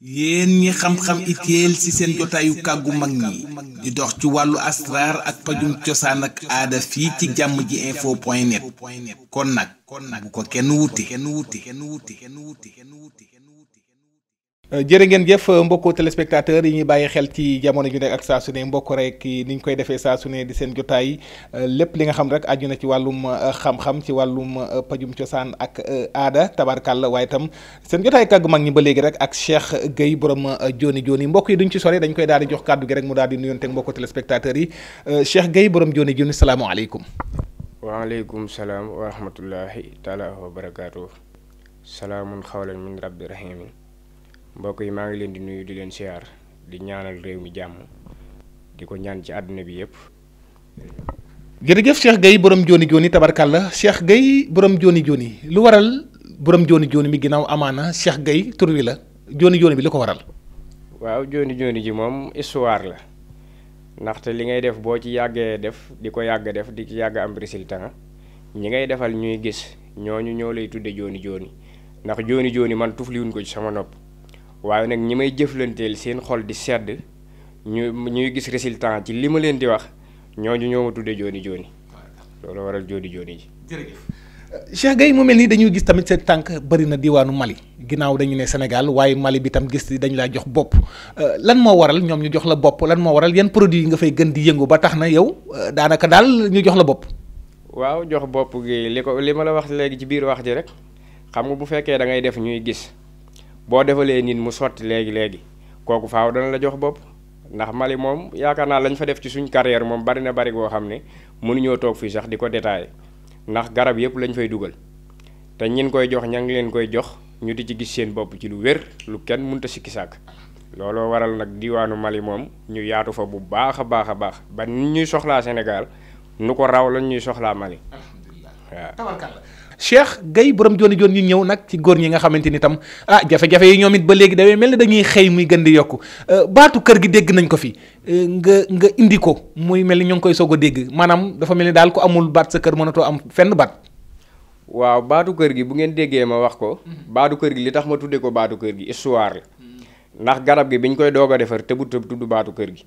yéen ñi xam-xam itéel ci seen jotaayu kàggu mag ñi di dox ci wàllu asraar ak pajum cosaan ak aada fii ci jàmm ji info point net kon nag bu ko kenn wuti. jërë ngeen jëf mbokku téléspectateurs yi ñuy bàyyi xel ci jamono ju nekk ak saa su ne mbokk rek ni ñu koy defee saa su ne di seen jotaay lépp li nga xam rek aju na ci wàllum xam-xam ci wàllum pajum cosaan ak aada tabarkàlla waaye itam seen jotaay kàggu mag ñi ba léegi rek ak Cheikh Gueye borom Joni Joni mbokk yi duñ ci sore dañ koy daal di jox kàddu gi rek mu daal di nuyonteeg mbokku téléspectateurs yi Cheikh Gueye borom Joni Joni salaamaaleykum. waaleykum salaam wa rahmatullahi taala wa barakaatu. salaamun xawlan min rabbi rahimin. mbokk yi maa ngi leen di nuyu di leen siyaar di ñaanal réew mi jàmm di ko ñaan ci àdduna bi yëpp. jërëjëf Cheikh Gueye borom Joni Joni tabarkàlla Cheikh Gueye borom Joni Joni lu waral borom Joni Joni mi ginnaaw amaana Cheikh Gueye tur wi la Joni Joni bi li ko waral. waaw Joni Joni ji moom histoire la ndaxte li ngay def boo ci yàggee def di ko yàgg def di ci yàgg am résultat ñi ngay defal ñuy gis ñooñu ñoo lay tudde Joni Joni ndax Joni Joni man tufliwuñ ko ci sama nopp. waaye nag ñi may jëflanteel seen xol di sedd ñuy gis résultat ci li ma leen di wax ñooñu ñoo ma tuddee Joni Joni loolu waral Joni Joni ji. jërëjëf Cheikh Gueye mu mel ni dañuy gis tamit seen tànk bëri na diwaanu Mali ginnaaw dañu ne Sénégal waaye Mali bi tam gis dañu laa jox bopp lan moo waral ñoom ñu jox la bopp lan moo waral yan produit yi nga fay gën di yëngu ba tax na yow daanaka daal ñu jox la bopp. waaw jox bopp gi li ma la wax léegi ci biir wax ji rek xam nga bu fekkee da ngay def ñuy gis. boo defalee nit mu sotti léegi kooku faaw dana la jox bopp ndax Mali moom yaakaar naa lañ fa def ci suñ carrière moom bari na bari goo xam ne mënuñoo toog fii sax di ko détaillé ndax garab yëpp lañ fay dugal te ñin koy jox ña ngi leen koy jox ñu di ci gis seen bopp ci lu wér lu kenn mënta sikki sàkk looloo waral nag diwaanu Mali moom ñu yaatu fa bu baax a baax ba nit ñuy soxlaa Sénégal nu ko raw lañ ñuy soxlaa Mali waaw. Cheikh Gueye borom Joni Joni ñu ñëw nag ci góor ñi nga xamante ni tam jafe-jafe yi ñoom it ba léegi dafay mel ni dañuy xëy muy gën di yokku baatu kër gi dégg nañ ko fi nga indi ko muy mel ni ñoo ngi koy soog a dégg maanaam dafa mel ni daal ku amul baat sa kër mënatoo am fenn baat. waaw baatu kër gi bu ngeen déggee ma wax ko baatu kër gi li tax ma tuddee ko baatu kër gi histoire la ndax garab gi biñ koy doog a defar tëbu tëb tudd baatu kër gi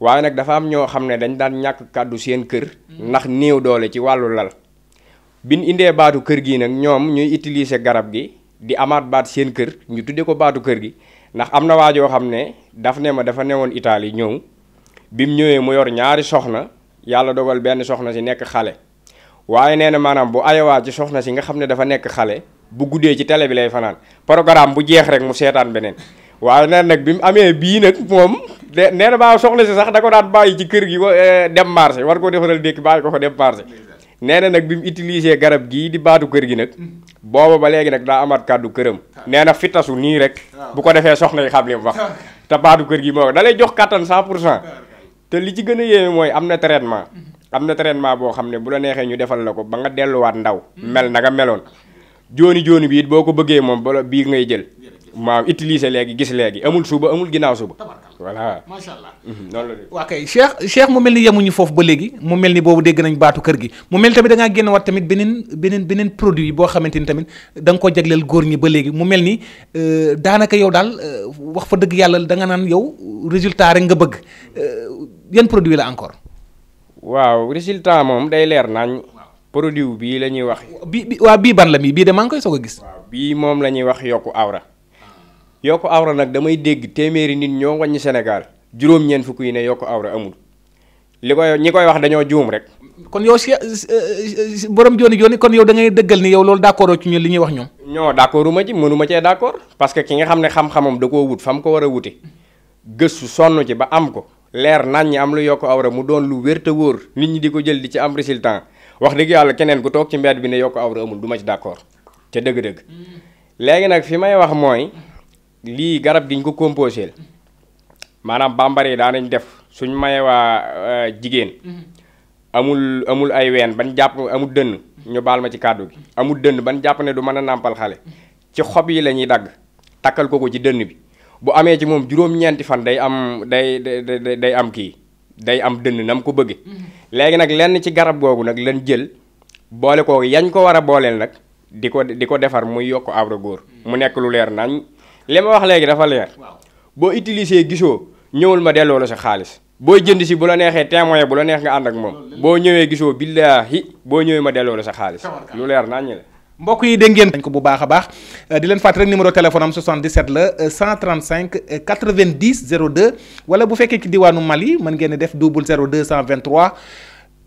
waaye nag dafa am ñoo xam ne dañ daan ñàkk kàddu seen kër ndax néew doole ci wàllu lal. bi ñu indee baatu kër gi nag ñoom ñuy utiliser garab gi di amaat baat seen kër ñu tuddee ko baatu kër gi ndax am na waajoo xam ne daf ne ma dafa newoon Italie ñëw bi mu ñëwee mu yor ñaari soxna yàlla dogal benn soxna si nekk xale waaye nee na maanaam bu ayewaa ci soxna si nga xam ne dafa nekk xale bu guddee ci télé bi lay fanaan programme bu jeex rek mu seetaan beneen waaye nee nag bi mu amee bii nag moom nee na baa soxna si sax da ko daan bàyyi ci kër gi dem marché war koo defaral dékk bàyyi ko fa dem marché nee na nag bi mu utilisé garab gii di baatu kër gi nag booba ba léegi nag daa amaat kàddu këram nee na fitasu nii rek bu ko defee soxna yi xam li mu wax te baatu kër gi moo da lay jox kattan 100% te li ci gën a yéeme mooy am na traitement boo xam ne bu la neexee ñu defal la ko ba nga delluwaat ndaw mel na nga meloon Joni Joni bi it boo ko bëggee moom bala bii ngay jël maa utiliser léegi gis léegi amul suba amul ginnaaw suba voilà macha allah noonu la de. waa kay Cheikh mu mel ni yemuñu foofu ba léegi mu mel ni boobu dégg nañ baatu kër gi mu mel ni tamit da ngaa génn wat tamit beneen produit boo xamante ni tamit da nga ko jagleel góor ñi ba léegi mu mel ni daanaka yow daal wax fa dëgg yàlla da nga naan yow résultat rek nga bëgg yan produit la encore. waaw résultat moom day leer nañ produit bii la ñuy wax. bii ban la bii de maa ngi koy soog a gis. waaw bii moom la ñuy wax yokku awra. yokku awra nag damay dégg téeméeri nit ñoo wàññi Sénégal juróom-ñeent fukk yi ne yokku awra amul ñi koy wax dañoo juum rek. kon yow borom Joni Joni kon yow da ngay dëggal ni yow loolu d'accord ci ñun li ñuy wax ñoom. non d'accorduma ci mënuma cee d'accord parce que ki nga xam ne xam-xamam da koo wut fa mu ko war a wute gëstu sonn ci ba am ko leer nañ ñi am lu yokku awra mu doon lu wér te wóor nit ñi di ko jël di ci am résultat wax dëgg yàlla keneen ku toog ci mbedd bi ne yokku awra amul du ma ci d'accord te dëgg-dëgg léegi nag fi may wax mooy. lii garab gi ñu ko composé maanaam bambara yi daanañ def suñ maye waa jigéen amul ay ween ban jàpp amul dënn ñu baal ma ci kàddu gi amul dënn ban jàpp ne du mën a nàmpal xale ci xob yi la ñuy dagg takkal ko ci dënn bi bu amee ci moom juróom-ñeenti fan day am day am dënn na mu ko bëgge léegi nag lenn ci garab googu nag lan jël boole ko yañ ko war a booleel nag di ko defar muy yokk awra góor mu nekk lu leer nañ li ma wax léegi dafa leer boo utiliser gisoo ñëwul ma delloo la sa xaalis booy jënd si bu la neexee témoin bu la neex nga ànd ak moom boo ñëwee gisoo billaahi boo ñëwee ma delloo la sa xaalis lu leer naa ñu la mbokk yi dégg ngeen dañ ko bu baax a baax di leen fàttali rek numéro téléphone am 77 la 135 90 02 wala bu fekkee ci diwaanu Mali mën ngeen def 00 223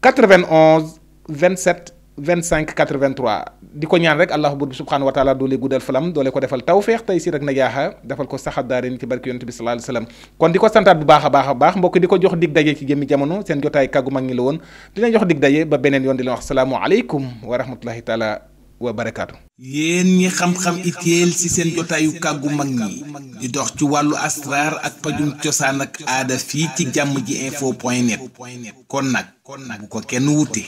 91 27 25 83 di ko ñaan rek allahu buur bi subhanahu wa taala doole guddal falam doole ko defal tawfeex tey si rek na jaaxa defal ko saxat daarin ci barki yonent bi sallallahu alayhi wasallam kon di ko santaat bu baax a baax mbokk di ko jox dig daje ci jëmmi jamono seen jotaay kàggu mag ñi la woon dina jox dig daje ba beneen yoon di leen wax salaamu aleykum wa rahmatullahi taala wa barakaatu. yéen ñi xam-xam itéel ci seen jotaayu kàggu mag ñi di dox ci wàllu asraar ak pajum cosaan ak aada fii ci jàmm ji info.net kon nag bu ko kenn wuti